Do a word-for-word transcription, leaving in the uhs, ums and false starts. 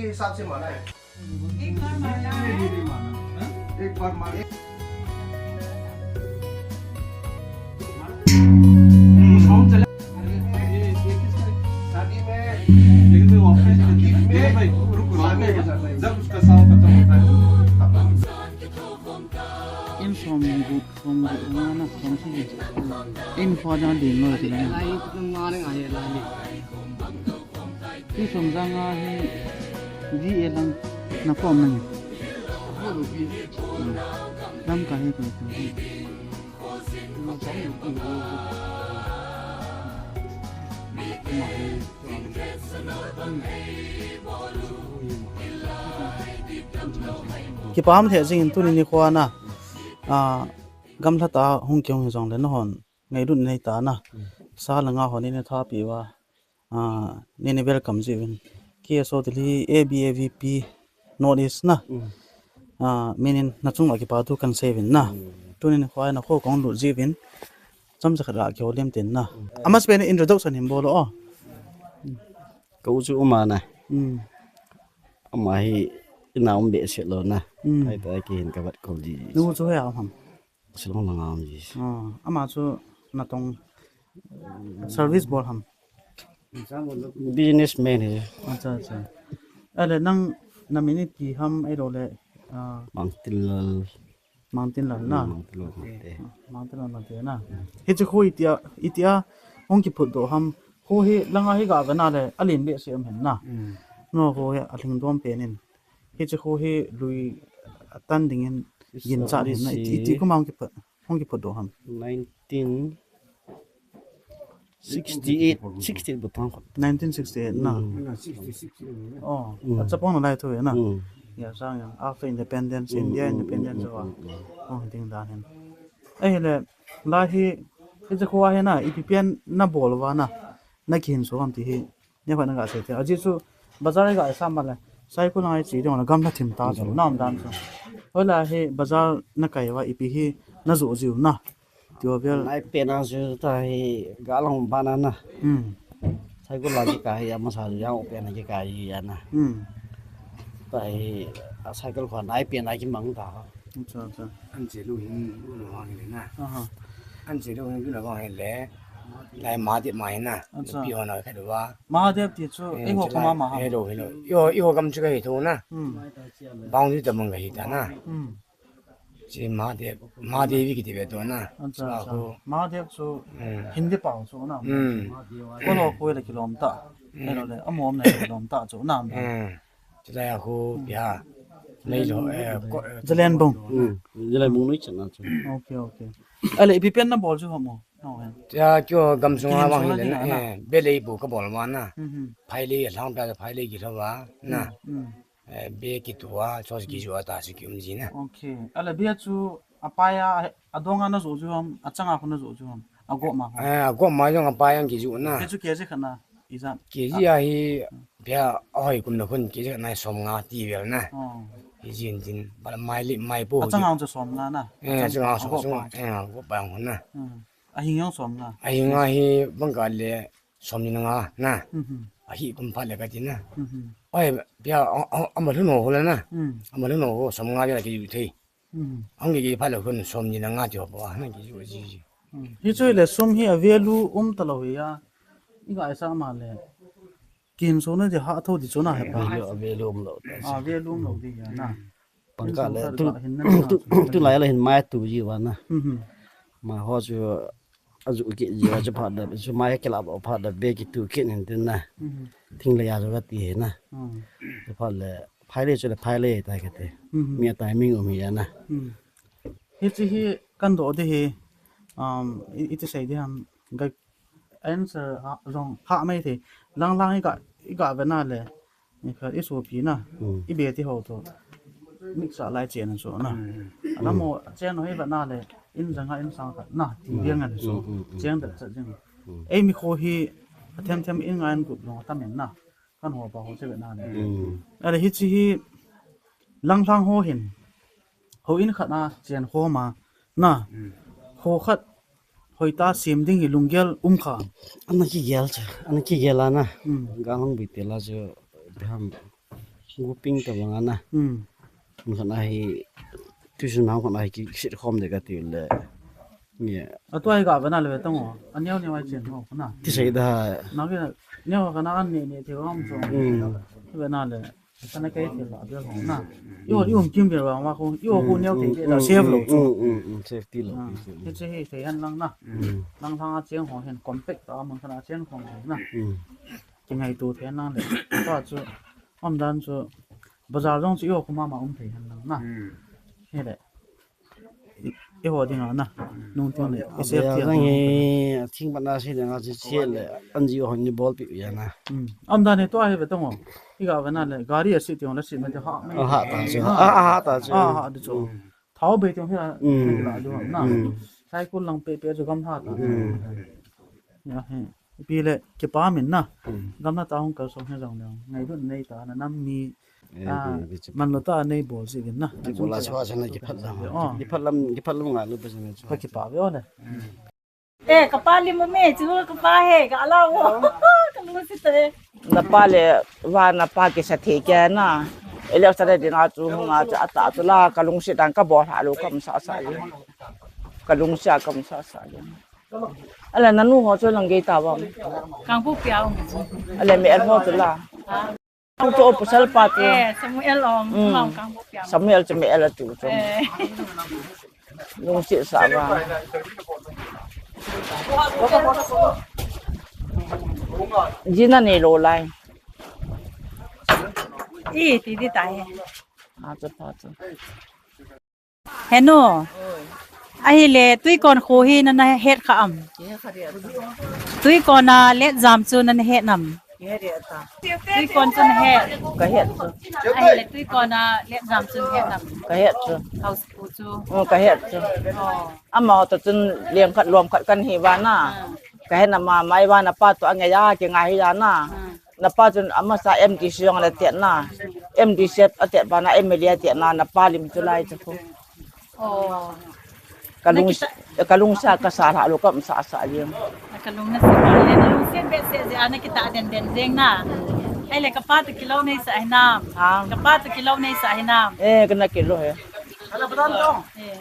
हिसाब से माना है। एक बार माना है। एक बार माना है। शादी में, लेकिन वो वापस, लेकिन भाई, रुको, शादी में, जब उसका साउंड खत्म होता है, तब। In som gu, som gu, nga na som si. In kho da din lo si na. Lai, tu ma le nga ye lai ni. Ti som za nga hi vi e lang na kom na ni. Lam ka hi ko. Kipah ham thei jing in tuni nikho a na. Ah, gamla tah hung kihung hi jongle nahon ngailut nei ta na. Sa le nga hon nei na thapi uva. Ah, nei na welcome jiuvin. K S O Delhi, A B A V P, North East na. Ah, min in na chunga kipa thu kan sei uvin na. Tuni nikho a na kho kong lut jiuvin. Chomcha khat a kihoulim tin na. Ama spen introduction hin bol o. Ka u chu Uma na. Hmm. Ama hi ina um behseh lou na. Hmm. Ai ta kihin ka vat khol ji. Nu chu hoi a um ham? Shillong langa um ji. Ah, ama chu natong service bol ham? Businessman hi. Acha, acha. Ale nang na min ipi ham ahilou le, ah, Mangtinlal. Mangtinlal na. Mangtinlal Mangte. Mangtinlal Mangte na. Hiche kho itia, itia hung kiphut doh ham? Kho hi langa hi ga ve na le, alen behseh um hin na. Hmm. No, kho hi alhing dom pen in. Hiche kho hi lui atan ding in ginchat hin na. Iti, iti kum a hung kiphut, hung kiphut doh ham? Nineteen sixty-eight, sixty-eight bu thang khot. Nineteen sixty-eight na. Hmm. Oh, hmm, achapang na lai thu ve na. Hmm. Ya, sang ya. After independence, hmm, India, hmm, independence, hmm, wa. Hmm, hmm. Oh, ding dan hin. Ahile, lai hi, hiche kho a hi na, ipi pen na bol uva na, na kihin so ham ti hi. Nia kho na ga sei te. Ajeh chu bazar ga sa ma le. Saikul ngai chi dong na gamla thim ta chu. Nam dan chu. Hoilai hi bazar na kai uva ipi hi na joh jiu na. Ti uva vel. Nai pen a chu ta hi ga long ba na na. Hmm. Saikul la kikai hi amasa chu yang pen a kikai hi ya na. Hmm. Ta hi a saikul kho nai pen a kimang ta. Acha, acha. An che lu hin lu na wang le na. Aha. An che lu hin lu na wang le. Lai Mahadev ma hi na. Acha. Pi ho na kha du ba. Mahadev ti chu, eh, eiho chu koma lai, ma ha. Hello, hello. Yo, yo gam chu ka hi thu na. Hmm. Boundary ta mang ka hi ta na. Hmm. Chi Mahadev, Mahadevi kiti ve to na. Acha, acha. Mahadev chu, hmm, Hindi pao chu na. Hmm. Ko lo ko le kilom ta. Hmm. Hello le, amo am na kilom ta chu na. Hmm. Chulai a khu, hmm, pia. Nei lo, eh, ko, eh, Jalenbung. Hmm. Jalenbung noi chan na chu. Okay, okay. Ale, ipi pen na bol chu ham o? No, eh. Tia kyo gam sunga bang hin le, eh, belei bu ka bol ma na. Hmm, hmm. Phailei, lhang pia phailei ki lo wa na. Hmm, hmm. Eh, be ki tu wa, chos ki ju a ta si ki um ji na. Okay. Ale, be chu a pai a, a dong a na jo ju ham, a chang a khu na jo ju ham, a go ma ham? Eh, a go ma jong a pai a ki ju na. Ke chu ke ji kha na. Ijat. K G a hi, pia, ahoi kum na khun K G na som nga ti vel na. Oh. Hi jin jin, bala mai li, mai po. Achang ang chu som nga na. Eh, achang ang som nga. Eh, ko pa ang na. Hmm. Ahing ang som nga. Ahing a hi, bang ka le, som ni nga na. Hmm. Ahi kum pha le ka ti na. Hmm. Oi, pia, a, a, ama lu no ho la na. Hmm. Ama lu no ho, som nga ya ki yu thei. Hmm. Ang ki pha le khun som ni nga ti ho pa, na ki yu ji ji. Hmm. Hi chu le sum hi a value um ta lo hi a. I ga sa ma le. Kin so na di ha tho di chu na he pa. Value, a value um lo ta. Ah, value um lo di ya na. Pangka le, tu, tu, tu lai la hin mai tu ji wa na. Hmm. Ma ho chu a ju ki ji wa chu pha da, chu mai ke la ba pha da be ki tu ki nin tin na. Hmm. Thing le ya ju ka ti he na. Hmm. Chu pha le, phai le chu le phai le ta ka te. Hmm. Mi a timing um hi ya na. Hmm. Hi chi hi kan do di hi, um, i, i ti sei di ham, ga answer, ah, jong ha mai thei. Lang lang i ga, i ga ve na le. Ni kha i so pi na. Hmm. I be ti ho to. Mix a lai chen so na. Hmm. Ala mo chen ho i ve na le. In jang a in sang kha na. Ti, hmm, biang an so. Hmm, hmm, hmm. Chen da cha jing. Hmm. Ei mi kho hi a them them in ngai an gup long ta men na. Kan ho pa ho che ve na le. Hmm. Ale hi chi hi lang lang ho hin. Ho in khat na chen kho ma. Na. Hmm. Ho khat hoi ta sem ding hi lunggel um kha. Ana ki gel cha, ana ki gel a na. Hmm. Ga hong bi te la chu, ham, Guping ta bang ana. Hmm. Mun khat a hi, tuition hang khat a hi ki, kisit khom de ka ti le. Nge. A tua hi ka vena le ve tang o. A neo neo ai chen ho na. Ti sei da. Na ke neo ka na an ne ne te wa am so. Hmm. Ve na le. Kana kai te la be ho na. Yo, yo kim be wa wa ko. Yo ko neo te te la save lo chu. Hmm, hmm, hmm. Safety lo. Ah, ti sei. He che hi te han lang na. Hmm. Lang lang a chen ho hen compact ta mun khat a chen ho na. Hmm. Ki ngai tu te lang le. Ta chu. Om dan chu bazar jong chu eiho kuma ma um thei hen lang na. Hmm. He le. Eiho ding a na. Nung tin le. Abia jang hi, thing bana si ding a si si le. Anji ho ni bol pi ya na. Hmm. Om dan hi tua hi ve tong o. Hi ga ve na le. Gari a si ti ong le si ma ti ha me. A ha ta chu. A ha ta chu. A ha ta chu. Hmm. Thao bei ti ong hi la. Hmm. La ju na. Hmm. Cycle lang pe pe chu gam ha ta. Hmm. Ya he. Ipi le, kipa min na. Hmm. Gamla ta hung kal song he jong le. Ngailut nei ta na nam mi. Eh, ah, bi, bi, bi, man lo ta nei bol si vin na. Ki bol a chua chana ki phat lam. Oh. Ki phat lam, ki phat lam nga lo pa chana chua. Ka kipa ve o le. Eh, kapa lim mo me, chu kapa he, ka la wo. Ka lu si te. Na pa le, va na pa ki sa the ke na. Ele sa le ding a chu, nga chu ata chu la, ka lungsi dan ka bol ha lo kam sa sa le. Ka lungsi a kam sa sa le. Ala nanu ho chu lang gei ta bang. Kangpokpi a um. Ala me er ho chu la. Ah. Chu pasal pa chu. Eh, Samuel ong. Mm. Kangpokpi a um. Samuel chu me er chu chu. Eh. Lungsi sa ba. Jina nei lo lai. I, ti di ta he. A chu pa chu. He nu. Ahile, Tuikon kho hi nana het kha am? Tuikon a let jam chu nana het nam? Tuikon chu na het. Ka het chu. Ahile, Tuikon a let jam chu na het nam? Ka het chu. House pu chu. Oh, ka het chu. Oh. Ama to chun leng khat lom khat kan hi va na. Ah. Ka het na ma mai va na pa to ange ya ki nga hi ya na. Ah. Na pa chun amasa M D C jong ana tet na. M D C a tet ba na M L A a tet na, na pa lim chu lai chu khu. Oh. Ka lung, ka lungsa ka sa la lo kam sa sa jeng. Na ka lung na sa le, na lung sen be se je ana kita den den jeng na. Ai le ka pa tu kilo nei sa hinam. Ha? Ka pa tu kilo nei sa hinam. Eh, kana kilo he. Eh.